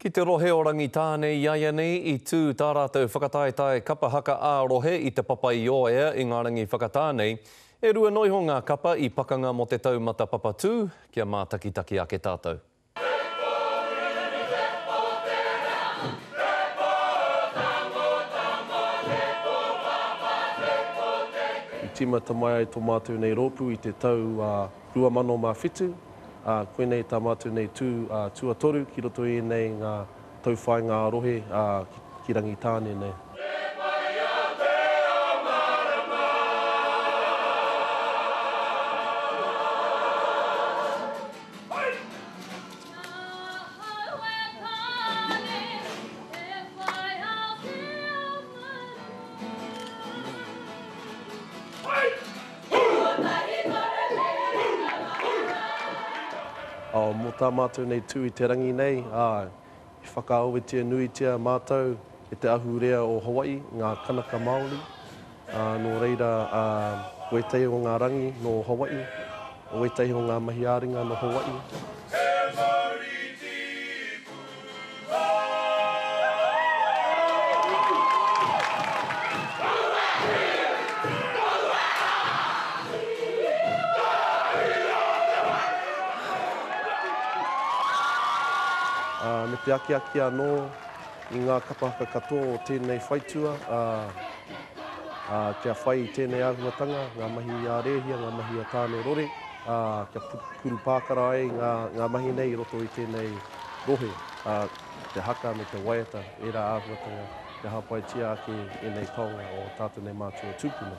Ki te rohe o Rangitāne iaianei i tū tā rātou whakataetae kapa haka ā-rohe i Te Papaioea i ngā rangi whakatā nei. E rua noiho ngā kapa i pakanga mō te taumata papatū, kia mātakitaki ake tātou. I tīmata mai ai tō mātou nei rōpū i te tau 2007, ā, koinei tā mātou nei tū tuatoru ki roto i ēnei ngā tauwhāinga ā-rohe ki Rangitāne nei. Mō tā mātou nei tū i te rangi nei, āe, i whakaawetia nuitia mātou e te ahurea o Hawaii, ngā Kanaka Māori, ā, nō reira, ā, wētahi o ngā rangi nō Hawaii, wētahi o ngā mahi ā-ringa nō Hawaii. He mauri tipu Ā, me te akiaki anō i ngā kapa haka katoa o tēnei whaitua, ā, ā, kia whai i tēnei āhuatanga, ngā mahi a Rēhia, ngā mahi a Tāne Rore, ā, kia kurupākara ai ngā, ngā mahi nei i roto i tēnei rohe, ā, te haka me te waiata, ērā āhuatanga kia hāpaitia ake ēnei taonga o ō tātou nei mātua tūpuna.